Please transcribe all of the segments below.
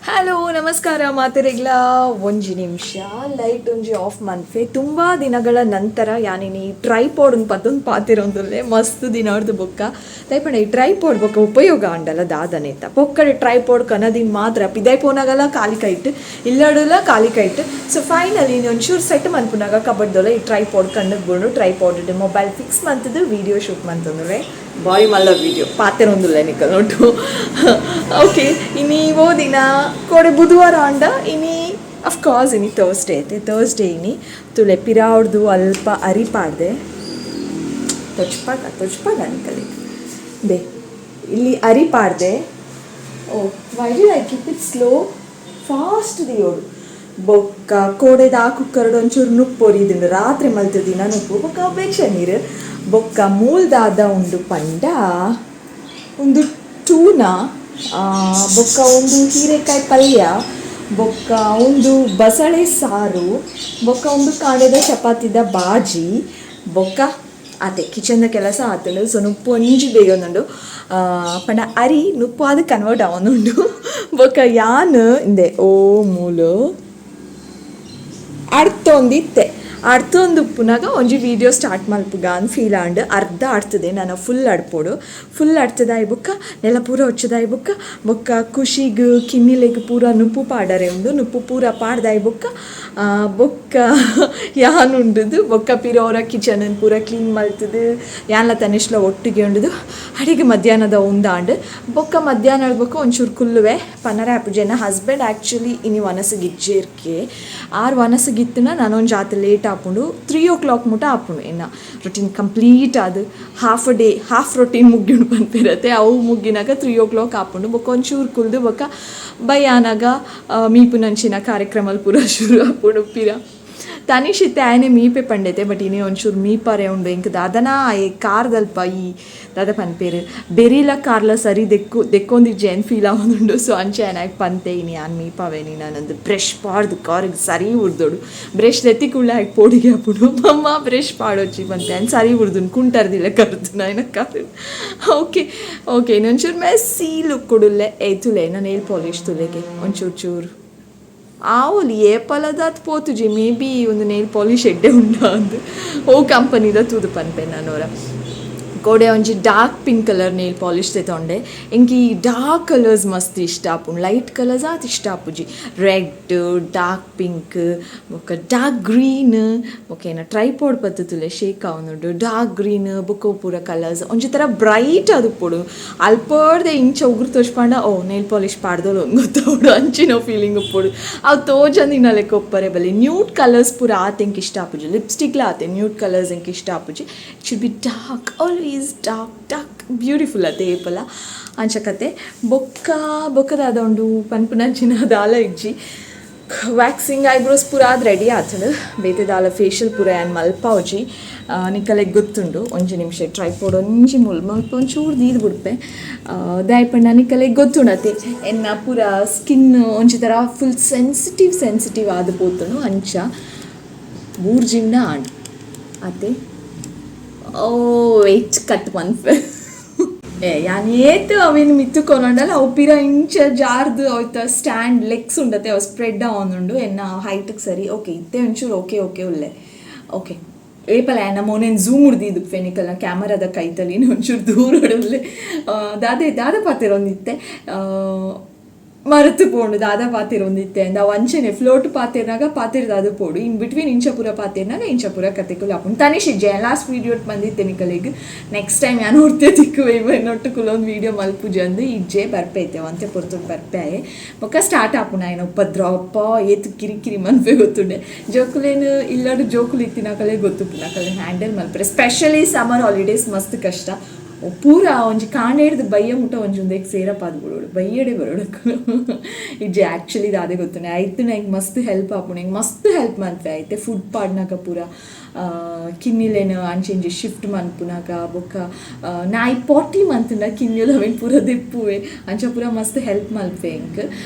Hello ನಮಸ್ಕಾರ ಮಾತೆರೆಗ್ಲ. ಒಂಜಿ ನಿಮಿಷ, ಲೈಟ್ ಒಂಜಿ ಆಫ್ ಮನ್ಪೆ. ತುಂಬ ದಿನಗಳ ನಂತರ ಯಾನಿನಿ ಟ್ರೈಪಾಡ್ ಪತ್ತೊಂದು ಪಾತಿರೊಂದುಲ್ಲೆ. ಮಸ್ತ್ ದಿನ ಅವ್ರದ್ದು ಬೊಕ್ಕ ದಯಪಂಡ ಈ ಟ್ರೈಪಾಡ್ ಬೊಕ್ಕ ಉಪಯೋಗ ಆಂಡಲ ದಾದನೇತ ಪೊಕ್ಕಡೆ ಟ್ರೈಪಾಡ್ ಕನದಿನ್ ಮಾತ್ರ ಪಿದಾಯ್ ಪೋನಾಗಲ ಖಾಲಿ ಕೈಟ್, ಇಲ್ಲಡುಲ ಖಾಲಿ ಕೈಟ್. ಸೊ ಫೈನಲಿ ಒಂಚೂರು ಸೆಟ್ ಮನ್ಪುನಾಗ ಕಬಡ್ದೊಲ ಈ ಟ್ರೈಪಾಡ್ ಕಣ್ಣು ಬೋಡು. ಟ್ರೈಪಾಡ್ ಮೊಬೈಲ್ ಫಿಕ್ಸ್ ಮಂತದ್ದು ವೀಡಿಯೋ ಶೂಟ್ ಮಂತಂದ್ರೆ ಬಾರಿ ಮಲ್ಲ ವೀಡಿಯೋ ಪಾತೆರೊಂದುಲ್ಲ ನಿಕಲ್ ನೋಟು. ಓಕೆ, ಇನಿ ಓದಿನ ಕೋಡೆ ಬುಧವಾರ ಆಂಡ ಇನಿ ಅಫ್ಕೋರ್ಸ್ ಇನಿ ಥರ್ಸ್ಡೇ ಐತೆ. ಥರ್ಸ್ಡೇ ಇನಿ ತುಲೆ ಪಿರಾವ್ದು ಅಲ್ಪ ಅರಿ ಪಾಡ್ದೆ. ತೊಚ್ಪಾಗ ತೊಚ್ಪಾಗ ನಿಕಲಿ ಬೇ ಇಲ್ಲಿ ಅರಿ ಪಾಡ್ದೆ. Oh, why did I keep it slow? Fast ದಿಯೋಡು. ಬೊಕ್ಕ ಕೋಡೆದ ಆ ಕುಕ್ಕರ್ಡ್ ಒಂಚೂರು ನುಪ್ಪು ಒರಿದುಂಡು, ರಾತ್ರಿ ಮಲ್ತದಿನ ನುಪ್ಪು. ಬೊಕ್ಕ ಅಪೇಕ್ಷ ನೀರು. ಬೊಕ್ಕ ಮೂಲ್ದಾದ ಉಂಡು ಪಂಡ ಒಂದು ಟೂನ, ಬೊಕ್ಕ ಒಂದು ಹೀರೆಕಾಯಿ ಪಲ್ಯ, ಬೊಕ್ಕ ಒಂದು ಬಸಳೆ ಸಾರು, ಬೊಕ್ಕ ಒಂದು ಕಾಂಡೆದ ಚಪಾತಿದ ಬಾಜಿ. ಬೊಕ್ಕ ಅದೇ ಕಿಚನ್ದ ಕೆಲಸ ಆತುಂಡು. ಸೊ ನುಪ್ಪು ಒಂಜಿ ಬೇಯೊಂದುಂಡು ಪಂಡ ಅರಿ ನುಪ್ಪು ಆದ್ ಕನ್ವರ್ಟ್ ಆವೊಂದುಂಡು. ಬೊಕ್ಕ ಯಾನ್ ಇಂದೆ ಓ ಮೂಲು ಅಡ್ತೊಂದಿತ್ತೆ. ಅಡ್ತೊಂದು ಉಪ್ಪುನಾಗ ಒಂಜಿ ವೀಡಿಯೋ ಸ್ಟಾರ್ಟ್ ಮಲ್ಪುಗ ಅಂದ್ ಫೀಲ್ ಆಂಡ್. ಅರ್ಧ ಅಡ್ತದೆ, ನಾನು ಫುಲ್ ಅಡ್ಪೋಡು. ಫುಲ್ ಅಡ್ತದಾಯಿ ಬೊಕ್ಕ ನೆಲ ಪೂರ ಒಚ್ಚದಾಯಿ ಬೊಕ್ಕ, ಬೊಕ್ಕ ಖುಷಿಗ್ ಕಿನ್ನಿಲೆಗ್ ಪೂರ ನುಪ್ಪು ಪಾಡರೆ ಉಂಡು. ನುಪ್ಪು ಪೂರ ಪಾಡ್ದಾಯಿ ಬೊಕ್ಕ, ಬೊಕ್ಕ ಯಾನ್ ಉಂಡುದು, ಬೊಕ್ಕ ಪಿರೋರ ಕಿಚನ್ ಪೂರ ಕ್ಲೀನ್ ಮಲ್ತದು, ಯಾನ್ಲ ತನಿಷ್ಲ ಒಟ್ಟಿಗೆ ಉಂಡುದು ಅಡಿಗೆ ಮಧ್ಯಾಹ್ನದ ಉಂದಾಂಡ್. ಬೊಕ್ಕ ಮಧ್ಯಾಹ್ನ ಬೊಕ್ಕ ಒಂಚೂರು ಕುಲ್ಲುವೆ ಪನರ ಆಪುಜೆನ. ಹಸ್ಬೆಂಡ್ ಆ್ಯಕ್ಚುಲಿ ಇನಿ ವನಸುಗೆ ಇಜ್ಜೇರ್ಕೆ. ಆರು ವನಸುಗಿತ್ತುನ ನಾನೊಂಜಿ ಆತ ಲೇಟ್ ಆಪುಂಡು. 3 ಓ ಕ್ಲಾಕ್ ಮುಟ ಆಪುಂಡು. ಎನ್ನ ರೊಟೀನ್ ಕಂಪ್ಲೀಟ್ ಅದು half a day, half routine ಮುಗ್ಗಿಂಡು ಪನ್ಪಿರತ್ತೆ. ಅವು ಮುಗ್ಗಿನಾಗ 3 ಓ ಕ್ಲಾಕ್ ಆಪುಂಡು. ಬೊಕ್ಕ ಒಂಚೂರು ಕುಲ್ದು ಬೊಕ್ಕ ಬಯ್ಯಾನಾಗ ಮೀಪುನಂಚಿನ ಕಾರ್ಯಕ್ರಮ ಪೂರ ಶುರು ಆಪುಂಡು. ಪಿರ ತನಿಷ್ ಇತ್ತೆ ಆಯನೆ ಮೀಪೆ ಪಂಡೈತೆ, ಬಟ್ ಇನಿ ಒಂಚೂರು ಮೀಪಾರೆ ಉಂಡು. ಇಂಕ್ ದಾದನ ಈ ಕಾರ್ದಲ್ಪ ಈ ದಾದ ಪನ್ಪೇರು ಬೆರಿಲ ಕಾರ್ಲ ಸರಿ ದೆಕ್ಕು ದೆಕ್ಕೊಂದಿಜ್ಜೆ ಏನು ಫೀಲ್ ಆವೊಂದುಂಡು. ಸೊ ಅಂಚೆ ಆಯ್ಕೆ ಪಂತೆ, ಇನಿ ಯಾನ್ ಮೀಪಾವೆ ನಾನೊಂದು ಬ್ರಷ್ ಪಾಡ್ದು ಕಾರಿಗೆ ಸರಿ ಉರ್ದೋಡು. ಬ್ರಷ್ ದೆತ್ತಿ ಕುಳ್ಳೆ ಆಯ್ಕೆ ಪೋಡಿಗೆ ಆಪುಂಡು. ಮಮ್ಮ ಬ್ರಷ್ ಪಾಡೊಚ್ಚಿ ಪಂತೆ, ಆ್ಯಂಡ್ ಸರಿ ಉರ್ದುನ್ ಕುಂಟರ್ದಿಲ್ಲ ಕರ್ದು ನಾಯಿನ ಕಾರ್. ಓಕೆ ಓಕೆ, ಇನ್ನೊಂಚೂರು ಮೆಸ್ಸಿ ಲುಕ್ ಕೊಡುಲ್ಲೆ. ಏ ತುಲೆ, ನಾನು ನೇಲ್ ಪಾಲಿಶ್ ತುಲೆಗೆ ಒಂಚೂರು ಚೂರು ಆವೊಲಿ. ಏಪಲದಾತ್ ಪೋತುಜಿ. ಮೇ ಬಿ ಒಂದು ನೇಲ್ ಪಾಲಿಶ್ ಎಡ್ಡೆ ಉಂಡ ಅಂದು ಓ ಕಂಪನಿದ ತೂದು ಪನ್ಪೆ ನಾನೋರ. ಕೋಡೆ ಒಂಜಿ dark pink colour nail polish ತಗೊಂಡೆ. ಎಂಕ್ ಈ ಡಾರ್ಕ್ ಕಲರ್ಸ್ ಮಸ್ತ್ ಇಷ್ಟ ಆಪುಂಡು, ಲೈಟ್ ಕಲರ್ಸ್ ಆತ್ ಇಷ್ಟ ಆಪುಜಿ. ರೆಡ್, ಡಾರ್ಕ್ ಪಿಂಕ್, ಬೊಕ್ಕ ಡಾರ್ಕ್ ಗ್ರೀನ್. ಬೊಕ್ಕ ಟ್ರೈಪಾಡ್ ಪತ್ತುಲೆ ಶೇಕ್ ಆವೊಂದುಂಡು. ಡಾರ್ಕ್ ಗ್ರೀನ್ ಬೊಕ್ಕ ಪೂರ ಕಲರ್ಸ್ ಒಂಜಿ ಥರ ಬ್ರೈಟ್ ಆದುಪ್ಪೊಡು. ಅಲ್ಪರ್ದೆ ಇಂಚ ಉಗುರು ತೋಚ್ಪಂಡ, ಓ ನೇಲ್ ಪಾಲಿಶ್ ಪಾಡ್ದೋಲು ಗೊತ್ತೋಡು, ಅಂಚಿನ ಫೀಲಿಂಗ್ ಉಪ್ಪೊಡು. ಅವು ತೋಜಂದಿನ ಲೆಕ್ಕ ಒಪ್ಪರೆ ಬಲ್ಲಿ. ನ್ಯೂಡ್ ಕಲರ್ಸ್ ಪೂರ ಆತ ಎಂಕ್ ಇಷ್ಟ ಆಪುಜಿ. ಲಿಪ್ಸ್ಟಿಕ್ಲ ಆತೆ ನ್ಯೂಡ್ ಕಲರ್ಸ್ ಎಂಕ್ ಇಷ್ಟ ಆಪುಜಿ. It should be dark, always dark, dark beautiful ಅತ್ತೆ ಏಪಲ ಅಂಚಕತೆ. ಬೊಕ್ಕ ಬೊಕ್ಕದಾದ ಉಂಡು ಪನ್ಪುನಂಚಿನ ದಾಲ ಇಜ್ಜಿ. ವ್ಯಾಕ್ಸಿಂಗ್, ಐಬ್ರೋಸ್ ಪೂರ ಆದ್ ರೆಡಿ ಆತುಂಡು. ಬೇತೆ ದಾಲ ಫೇಶಿಯಲ್ ಪೂರ ಯಾನ್ ಮಲ್ಪಾವುಜಿ, ನಿಕಲೆಗ್ ಗೊತ್ತುಂಡು. ಒಂಜಿ ನಿಮಿಷ, ಟ್ರೈಪಾಡ್ ಒಂಜಿ ಮುಲ್ ಮಲ್ಪ ಒಂಚೂರು ದೀದ್ ಬುಡ್ಪೆ. ದಾಯೆ ನಿಕಲೆಗ್ ಗೊತ್ತುಂಡತೆ, ಎನ್ನ ಪೂರ ಸ್ಕಿನ್ ಒಂಜಿ ಥರ ಫುಲ್ ಸೆನ್ಸಿಟಿವ್ ಸೆನ್ಸಿಟಿವ್ ಆದ್ ಪೋತುಂಡು. ಅಂಚ ಬೂರ್ಜಿಂಡ ಆಂಡ್ ಅತೆ. ಓ ವೆಯ್ಟ್, ಕಟ್ ಮನ್ಪೆ. ಏ ಯಾನ್ ಏತ್ ಅವಿನ ಮಿತ್ತು ಕೊನೊಂಡಲ ಅವು ಪಿರ ಇಂಚ ಜಾರ್ದು ಅವಿತ ಸ್ಟ್ಯಾಂಡ್ ಲೆಗ್ಸ್ ಉಂಡತೆ, ಅವು ಸ್ಪ್ರೆಡ್ ಆವೊಂದುಂಡು. ಎನ್ನ ಹೈಟ್ಗೆ ಸರಿ. ಓಕೆ, ಇತ್ತೆ ಒಂಚೂರು ಓಕೆ ಓಕೆ ಉಲ್ಲೆ. ಓಕೆ, ಏಪಲ ಎನ್ನ ಮೋನೆನ್ ಝೂಮ್ ಉಡ್ದಿದ್ದು ಫೆನಿಕಲ್ನ ಕ್ಯಾಮರಾದ ಕೈತಲಿ ಒಂಚೂರು ದೂರ ಉಲ್ಲೆ. ದಾದೆ ದಾದ ಪಾತೆರೊಂದಿತ್ತೆ, ಮರೆತು ಪೋಂಡು. ದಾದ ಪಾತೆರೊಂದಿತ್ತೆ ಅಂದ್ ಅವು ಅಂಚೆನೆ ಫ್ಲೋಟ್ ಪಾತೆರ್ನಾಗ ಪಾತೆರ್ದಾದ ಪೋಡು, ಇನ್ ಬಿಟ್ವೀನ್ ಇಂಚಪುರ ಪಾತೆರ್ನಾಗ ಇಂಚಪುರ ಕತೆಕುಲು ಆಪುಂಡು. ತನಿಷ್ ಇಜ್ಜೆ, ಲಾಸ್ಟ್ ವೀಡಿಯೋ ಬಂದಿತ್ತೆ ನಿಕಲೆಗ್. ನೆಕ್ಸ್ಟ್ ಟೈಮ್ ಯಾನ್ ಒರ್ತೆ ತಿಕ್ಕುವೆ, ಇವನೊಟ್ಟುಕುಲು ಒಂದು ವೀಡಿಯೋ ಮಲ್ಪುಜಿ ಅಂದು. ಇಜ್ಜೆ, ಬರ್ಪೈತೆ, ಒಂತೆ ಪೊರ್ತುಡು ಬರ್ಪೆ ಆಯೆ. ಬೊಕ್ಕ ಸ್ಟಾರ್ಟ್ ಆಪುಂಡು ಆಯ್ನ ಉಪದ್ರ. ಅಪ್ಪ, ಏತ್ ಕಿರಿ ಕಿರಿ ಮನ್ಪೆ ಗೊತ್ತುಂಡೆ. ಜೋಕುಲೇನು ಇಲ್ಲಡು ಜೋಕುಲು ಇತ್ತಿನಕಲೆ ಗೊತ್ತುಪ್ಪು ನಕಲೆ ಹ್ಯಾಂಡಲ್ ಮಲ್ಪರೆ. ಸ್ಪೆಷಲಿ ಸಮ್ಮರ್ ಹಾಲಿಡೇಸ್ ಮಸ್ತ್ ಕಷ್ಟ. ಪೂರ ಒಂಜಿ ಕಾಂಡೆ ಬಯ್ಯ ಮುಟ್ಟ ಒಂಜಿ ಉಂದೆಕ್ ಸೇರಪಾದ್ ಬಿಡೋಡು, ಬಯ್ಯಡೆ ಬರೋಡು ಇಜ್ಜೆ. ಆ್ಯಕ್ಚುಲಿ ದಾದೆ ಗೊತ್ತುಂಡೆ, ಆಯ್ತು ನಂಗೆ ಮಸ್ತ್ ಹೆಲ್ಪ್ ಆಪುಂಡು, ಹಿಂಗೆ ಮಸ್ತ್ ಹೆಲ್ಪ್ ಮನ್ಪೆ. ಐತೆ ಫುಡ್ ಪಾಡ್ನಾಗ ಪೂರ ಕಿನ್ನಿಲೆನ್ ಅಂಚೆಂಜಿ ಶಿಫ್ಟ್ ಮನ್ಪುನಗ ಬೊಕ್ಕ ನಾಯಿ ಪಾಟಿ ಮಂತುಂಡ ಕಿನ್ನಿಲು ಅವೆನ್ ಪೂರ ದೆಪ್ಪುವೆ ಅಂಚ ಪೂರ ಮಸ್ತ್ ಹೆಲ್ಪ್ ಮಲ್ಪೆ ಎಂಕ್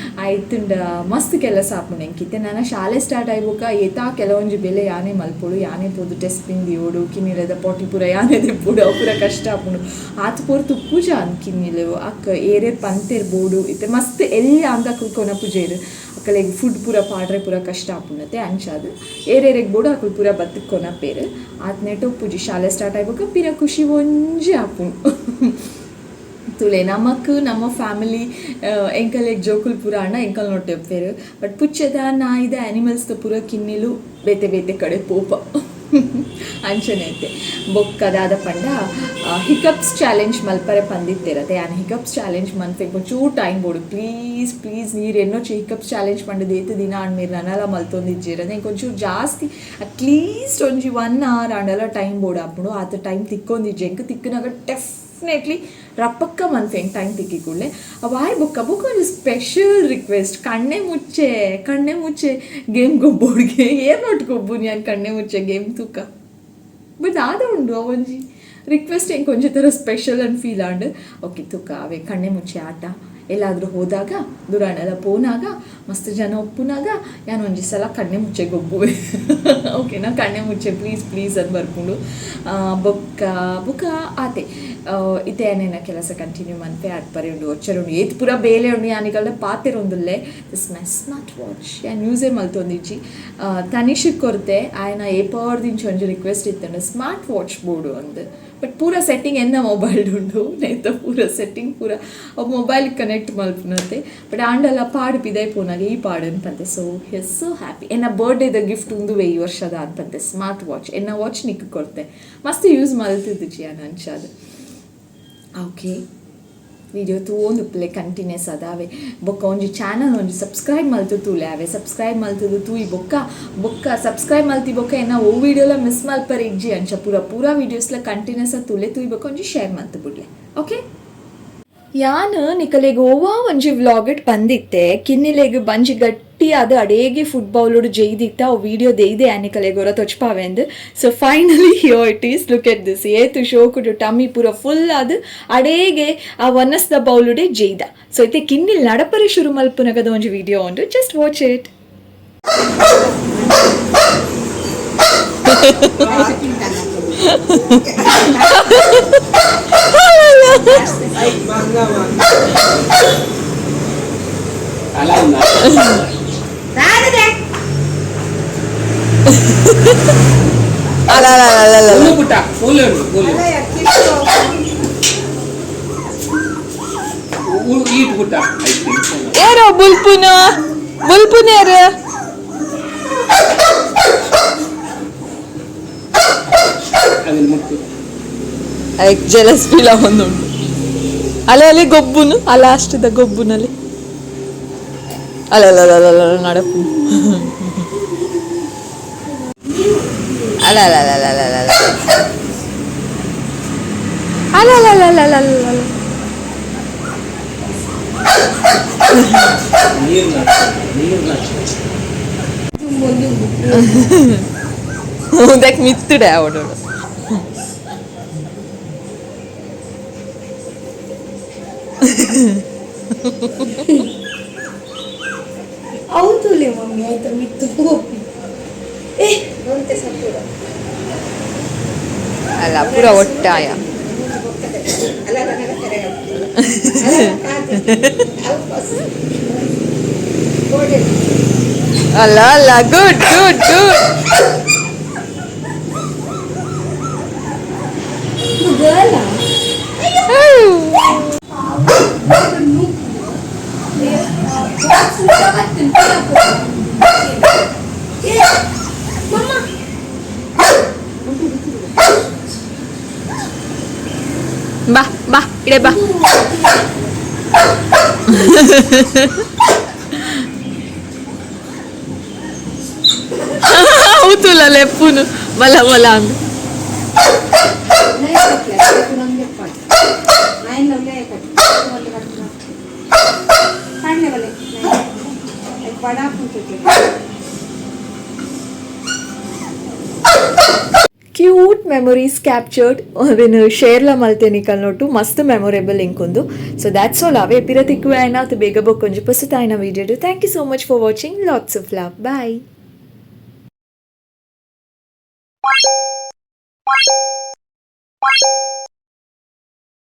ಆಯ್ತುಂಡ ಮಸ್ತ್ ಕೆಲಸ ಆಪುಂಡು ಎಂಕ್. ಇತ್ತೆ ನನ ಶಾಲೆ ಸ್ಟಾರ್ಟ್ ಆಯಿ ಬೊಕ್ಕ ಏತಾ ಕೆಲವೊಂಜಿ ಬೇಲೆ ಯಾನೆ ಮಲ್ಪೊಡು, ಯಾನೆ ಪೋದು ಡಸ್ಟ್ಬಿನ್ ದೀವೊಡು, ಕಿನ್ನಿಲೆದ ಪಾಟಿ ಪೂರ ಯಾನೆ ದೆಪ್ಪೊಡು, ಅವು ಪೂರ ಕಷ್ಟ ಆಪುಂಡು. ಆತ್ ಪೊರ್ತು ಉಪ್ಪುಜ ಅಂದ್ ಕಿನ್ನಿಲು ಅಕ್ಕ ಏರೇರ್ ಪಂತೇರ್ ಬೋಡು ಇತ್ತೆ ಮಸ್ತ್ ಎಲ್ಯ ಅಂದ್ ಅಕುಲು ಕೊನಪುಜೆರ್, ಅಕಲೆಗ್ ಫುಡ್ ಪೂರ ಪಾಡ್ರೆ ಪೂರ ಕಷ್ಟ ಆಪುಂಡತೆ ಅಂಚಾದ್ ಏರೇರೆಗ್ ಬೋಡು ಅಕುಲು ಪೂರ ಬತ್ತ್ ಕೊನಪೇರ್. ಆತ್ನೆಟ್ ಉಪ್ಪುಜಿ ಶಾಲೆ ಸ್ಟಾರ್ಟ್ ಆಯಿ ಬೊಕ್ಕ ಪಿರ ಖುಷಿ ಒಂಜಿ ಆಪುಂಡು. ತೂಲೆ ನಮಕ್ ನಮ್ಮ ಫ್ಯಾಮಿಲಿ ಎಂಕಲೆಗ್ ಜೋಕುಲು ಪೂರ ಆಂಡ ಎಂಕಲ್ ನೊಟ್ಟೆ ಉಪ್ಪೆರ್, ಬಟ್ ಪುಚ್ಚೆದ ನಾಯಿದ ಆನಿಮಲ್ಸ್ ದ ಪೂರ ಕಿನ್ನಿಲು ಬೇತೆ ಬೇತೆ ಕಡೆ ಪೋಪ ಅಂಚನೆ ಇತ್ತೆ. ಬೊಕ್ಕ ದಾದ ಪಂಡ ಹಿಕಪ್ಸ್ ಚಾಲೆಂಜ್ ಮಲ್ಪರೆ ಪಂದಿತ್ತೆರತೆ, ಯಾನ್ ಹಿಕಪ್ಸ್ ಚಾಲೆಂಜ್ ಮನ್ಪೆ ಒಂಚೂರು ಟೈಮ್ ಬೋಡು ಪ್ಲೀಸ್ ಪ್ಲೀಸ್ ನೀರು ಎನ್ನೊಚ್ಚಿ ಹಿಕಪ್ಸ್ ಚಾಲೆಂಜ್ ಪಂಡದು ಏತ್ ದಿನ ಆಂಡ್ ಮೇರ್ ನನಲ ಮಲ್ತೊಂದಿಜ್ಜೆರ್, ಎಂಕ್ ಒಂಚೂರು ಜಾಸ್ತಿ ಅಟ್ಲೀಸ್ಟ್ ಒಂಜಿ 1 ಅವರ್ ಆಂಡಲ ಟೈಮ್ ಬೋಡು ಆಪುಂಡು. ಆತ್ ಟೈಮ್ ತಿಕ್ಕೊಂದಿಜ್ಜೆ ಎಂಕ್, ತಿಕ್ಕುನಗ ಡೆಫಿನೆಟ್ಲಿ ರಪಕ್ಕ ಮನ್ಪೆ ಎಂಕ್ ಟೈಮ್ ತಿಕ್ಕಿ ಕೂಡಲೇ. ಅವಾಯ್ ಬೊಕ್ಕ ಬೊಕ್ಕ ಒಂಜಿ ಸ್ಪೆಷಲ್ ರಿಕ್ವೆಸ್ಟ್, ಕಣ್ಣೆ ಮುಚ್ಚೆ ಕಣ್ಣೆ ಮುಚ್ಚೆ ಗೇಮ್ ಗೊಬ್ಬೋಡ್ಗೆ ಏರ್ ನೋಟ್ ಗೊಬ್ಬುನಿ ಯಾನ್ ಕಣ್ಣೆ ಮುಚ್ಚೆ ಗೇಮ್ ತೂಕ ಬಟ್ ದಾದ ಉಂಡು ಅವೊಂಜಿ ರಿಕ್ವೆಸ್ಟ್ ಎಂಕ್ ಒಂಜಿ ಥರ ಸ್ಪೆಷಲ್ ಅಂದ್ ಫೀಲ್ ಆಂಡ್. ಓಕೆ ತೂಕ ಅವೇ ಕಣ್ಣೆ ಮುಚ್ಚೆ ಆಟ ಎಲ್ಲಾದರೂ ಹೋದಾಗ ದುರಾಣೆಲ್ಲ ಪೋನಾಗ ಮಸ್ತ್ ಜನ ಒಪ್ಪುನಾಗ ಯಾನ್ ಒಂಜಿ ಸಲ ಕಣ್ಣೆ ಮುಚ್ಚೆ ಗೊಬ್ಬುವೆ ಓಕೆನಾ, ಕಣ್ಣೆ ಮುಚ್ಚೆ ಪ್ಲೀಸ್ ಪ್ಲೀಸ್ ಅಂದ್ ಬರ್ಪುಂಡು. ಬೊಕ್ಕ ಬೊಕ್ಕ ಆತೆ ಇತ್ತೆ ಏನೇನ ಕೆಲಸ ಕಂಟಿನ್ಯೂ ಮನ್ಪೆ ಅಡ್ಪರೆ ಉಂಡು ಒಚ್ಚರೆ ಉಂಡು ಏತ್ ಪೂರ ಬೇಲೆ ಉಂಡು ಯಾನಿಗಲ್ದ ಪಾತೆರೊಂದುಲ್ಲೆ. This my smart watch ಯಾನ್ ಯೂಸೇ ಮಲ್ತೊಂದಿಜ್ಜಿ, ತನಿಷ್ ಕೊರ್ತೆ ಆಯನ ಏಪಾರ್ದಿಂಚಿ ಒಂಜಿ ರಿಕ್ವೆಸ್ಟ್ ಇತ್ತಂಡು ಸ್ಮಾರ್ಟ್ ವಾಚ್ ಬೋಡು ಅಂದ್, ಬಟ್ ಪೂರ ಸೆಟ್ಟಿಂಗ್ ಎನ್ನ ಮೊಬೈಲ್ ಉಂಡು ನೇತ ಪೂರ ಸೆಟ್ಟಿಂಗ್ ಪೂರ ಮೊಬೈಲ್ ಕನೆಕ್ಟ್ ಮಲ್ಪುನತೆ, ಬಟ್ ಆಂಡಲ ಪಾಡು ಪಿದೈ ಪೋನಾಗ ಈ ಪಾಡು ಅನ್ಪಂತೆ. ಸೊ his so happy ಎನ್ನ ಬರ್ಡೇದ ಗಿಫ್ಟ್ ಉಂದುವೆ ಈ ವರ್ಷದ ಅನ್ಪಂತೆ ಸ್ಮಾರ್ಟ್ ವಾಚ್, ಎನ್ನ ವಾಚ್ ನಿಕ್ ಕೊರ್ತೆ ಮಸ್ತ್ ಯೂಸ್ ಮಲ್ತಿದ್ದುಜಿ ಯಾನ್ ಅಂಚಾದ್. ಓಕೆ ವಿಡಿಯೋ ತೂವೊಂದುಪ್ಪುಲೆ ಕಂಟಿನ್ಯೂಸ್ ಅದಾವೆ. ಬೊಕ್ಕ ಒಂಜಿ ಚಾನಲ್ ಒಂಜಿ ಸಬ್ಸ್ಕ್ರೈಬ್ ಮಲ್ತು ತೂಲೆ ಅವೆ ಸಬ್ಸ್ಕ್ರೈಬ್ ಮಲ್ತದು ತೂಯಿ ಬೊಕ್ಕ ಬೊಕ್ಕ ಸಬ್ಸ್ಕ್ರೈಬ್ ಮಲ್ತಿ ಬೊಕ್ಕ ಎನ್ನ ಓ ವಿಡಿಯೋಲ ಮಿಸ್ ಮಲ್ಪರೆ ಇಜ್ಜಿ ಅಂಚ ಪೂರ ಪೂರ ವೀಡಿಯೋಸ್ಲ ಕಂಟಿನ್ಯೂಸ್ ತೂಲೆ ತೂಯಿ ಬೊಕ್ಕ ಒಂಜಿ ಶೇರ್ ಮಲ್ತು ಬುಡ್ಲೆ. ಓಕೆ ಯಾನ್ ನಿಕಲೆಗ್ ಓವಾ ಒಂಜಿ ವ್ಲಾಗ್ it ಬಂದಿತ್ತೆ ಕಿನ್ನಿಲೆಗ್ ಬಂಜಿ ಗಟ್ಟಿಯಾದ ಅಡೇಗೆ ಫುಡ್ ಬೌಲುಡು ಜೈದಿತ್ತ ಅವು ವಿಡಿಯೋ ದೇಯ್ದೆ ನಿಕಲೆಗ್ ಒರ ತೊಚ್ಪಾವೆಂದು. So finally here it is, look at this ಏತು ಶೋಕುಡು ಟಮ್ಮಿ ಪೂರ ಫುಲ್ ಆದ್ ಅಡೇಗೆ ಆ ಒನಸ್ದ ಬೌಲುಡೆ ಜೈದ. ಸೊ ಇತ್ತೆ ಕಿನ್ನಿಲ್ ನಡಪರೆ ಶುರು ಮಲ್ಪುನಗದ ಒಂಜಿ ವಿಡಿಯೋ ಉಂಡು, just watch it. ಅಲ್ಲ ಅಲ್ಲ ಅಲ್ಲ ಅಲ್ಲ ಪುಟ್ಟ ಕೂಲೆ ಕೂಲೆ ಈಟ್ ಪುಟ್ಟ ಏರೋ ಬುಲ್ಪುನ ಬುಲ್ಪುನೇರು ಅದನ್ನ ಮುಟ್ಟು ಅದಕ್ಕೆ ಜೆಲಸ್ ಫೀಲ್ ಉಂಟು. ಅಲೆ ಅಲ್ಲಿ ಗೊಬ್ಬುನು ಅಲ್ಲ ಅಷ್ಟದ ಗೊಬ್ಬುನಲ್ಲಿ ಅಲ್ಲ ಅಲ್ಲ ಅಲ್ಲ ಅಲ್ಲ ನಡಪು ಅಲ್ಲ ಅಲ್ಲ ಅಲ್ಲ ಅಲ್ಲ ಅಲ್ಲ ಅಲ್ಲ ಅಲ್ಲ ಅಲ್ಲ ಅಲ್ಲ ಅಲ್ಲ ಅಲ್ಲ ಅದಕ್ಕೆ ಮಿತ್ತುಡೆ ಅವಡು. అవుతులే మమ్మీ అయితే ಮಿತ್ತು ಏ ಅಲ್ಲ ಪೂರ ಒಟ್ಟಾಯ ಅಲ್ಲ ಅಲ್ಲ ಗುಡ್ ಗುಡ್ ಗುಡ್. ಬಾ ಬಾ ಇಡೆ ಬಾ. అవుతుల లెప్పును మళ్ళా మళ్ళా అందు. Cute memories captured. ಅವೆನ್ ಶೇರ್ಲ ಮಲ್ತೆ ನಿಕಲ್ನೊಟ್ಟು. ಮಸ್ತ್ ಮೆಮೊರೇಬಲ್ ಇಂಕೊಂದು. ಸೊ that's all. ಅವೇ ಪಿರ ತಿಕ್ಕುವೆ ಆಯ್ನ ಬೇಗ ಬೊಕ್ಕೊಂಜಿ ಪೊಸತಾಯಿನ video. Thank you so much for watching. Lots of love. Bye.